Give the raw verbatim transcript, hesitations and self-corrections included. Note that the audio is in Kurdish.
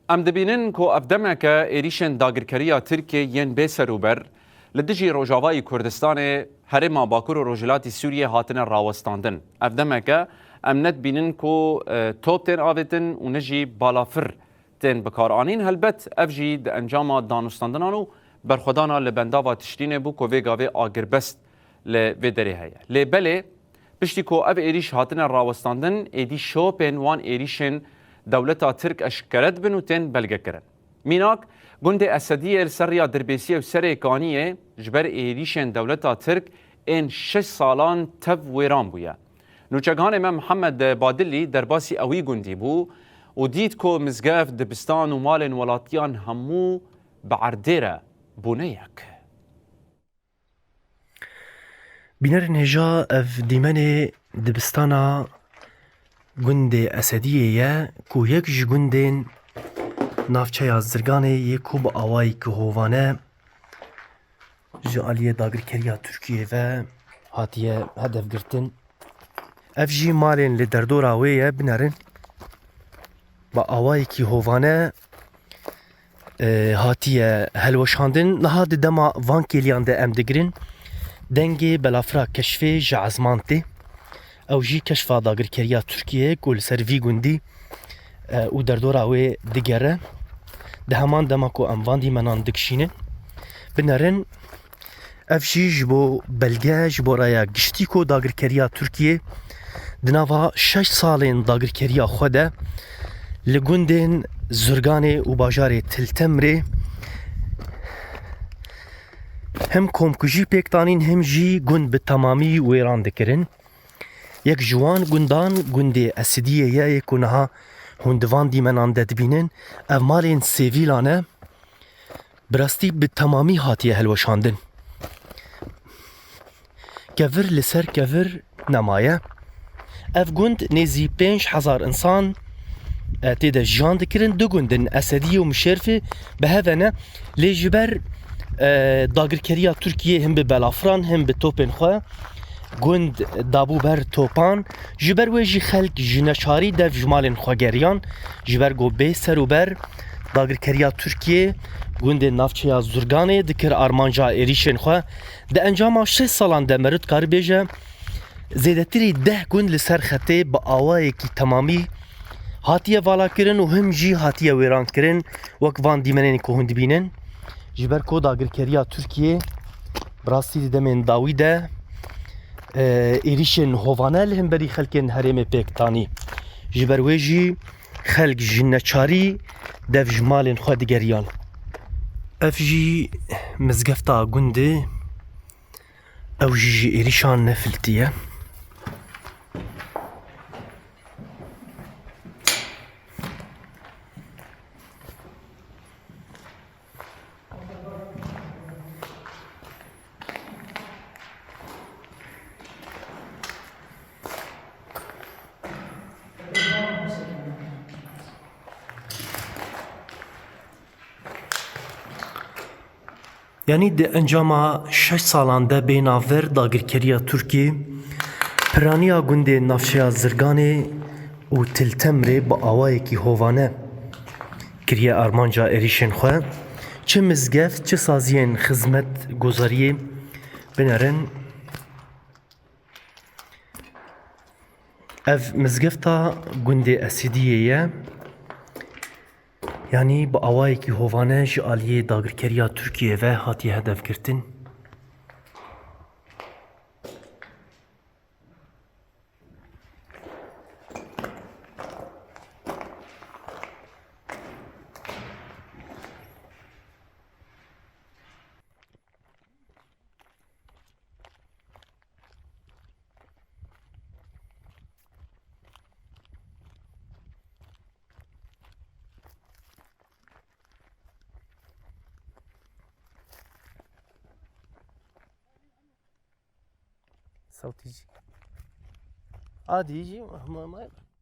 Em dibînin ku ev demeke êrîşên dagirkeriya Tirkiyê yên bêserûber li dijî Rojavayî Kurdistanê, Herêma Bakur û Rojhilatî Sûriyê hatine rawestandin. Ev demeke em ne dibînin ku, e, top tên avêtin û ne jî balafir tên bikaranîn. Helbet ev jî di encama danûstandinan û berxwedana li bendava tiştînê bû ku vê gavê agirbest li vê derê heye. Lê belê, piştî ku ev êrîş hatine rawestandin, êdî şopên wan êrîşên dewleta Tirk eşkere dibin û tên belgekirin. Mînak, gundê Esediyê li ser riya Dirbêsiyê û Serê Kaniyê ji ber êrîşên dewleta Tirk ên şeş salan tev wêran bûye. Nûçeganê me Mihemed Badilî derbasî ewî gundî bû û dît ku mizgeft, dibistan û malên welatiyan hemû bi erdê re bûne yek. Bînerên hêja, ev dîmenê dibistana gundê Esediyê ye ku yek ji gundên navçeya Zirganê yê ku bi awayekî hovane ji aliyê dagirkeriya Tirkiyê ve hatiye hedefgirtin. Ev jî malên li derdora wê ye, binerin. Bi awayekî hovane, e, hatiye helweşandin. Niha di dema van kêliyan de em digirin, dengê belafira keşfê ji ezman tê. Ew jî keşfa dagirkeriya Tirkiyê ku li ser vî gundî, e, û derdora wê digere. Di heman dema ku em van dîmenan dikişînin, binerin. Ev jî ji bo belge, ji bo raya giştî ku dagirkeriya Tirkiyê di nava şeş salên dagirkeriya xwe de li gundên Zurganê û bajarê Til Temrê hem komkujî pêk danîn, hem jî gund bi temamî wêran dikirin. Yek ji wan gundan gundê Esidiyê ye, yê ku niha hûn di van dîmenan de dibînin. Ev malên sêvîlan e. Bi rastî bi temamî hatiye helweşandin. Kevir li ser kevir nemaye. Ev gund nêzî pênc hezar insan, e, tê de jiyan dikirin. Du gund in, Esediyê û Mişêrfê bi hev e ne. Lê ji ber, e, dagirkeriya Tirkiyê him bi belafiran, him bi topên xwe gund dabû ber topan. Ji ber wê jî xelk ji neçarî dev ji malên xwe geriyan. Ji ber ku bê ser û ber dagirkeriya Tirkiyê gundên navçeya Zurganê dikir armanca êrîşên xwe. Di encama şeş salan de meriv dikare bêje, zêdetirî deh gund li ser xetê bi awayekî temamî hatiye valakirin û him jî hatiye wêrankirin, wek van dîmenên ku hûn dibînin. Ji ber ku dagirkeriya Tirkiyê bi rastî di demên dawî de, e, êrîşên hovane li hemberî xelkên herêmê pêk danî. Ji ber wê jî xelk ji neçarî dev ji malên xwe digeriyan. Ev jî mizgefta gundê, ew jî ji êrîşan nefiltiye. Yanî di encama şeş salan de bê navber dagirkeriya Tirkiyê piraniya gundê navçeya Zirganê û Til Temrê bi awayekî hovane kiriye armanca êrîşên xwe. Çi mizgeft, çi saziyên xizmetguzariyê binerin. Ev mizgefta gundê Esîdiyê ye. Yanî bi awayekî hovane ji aliyê dagirkeriya Tirkiyê ve hatiye hedefgirtin. Sewtî jî. Adî jî ma, ma,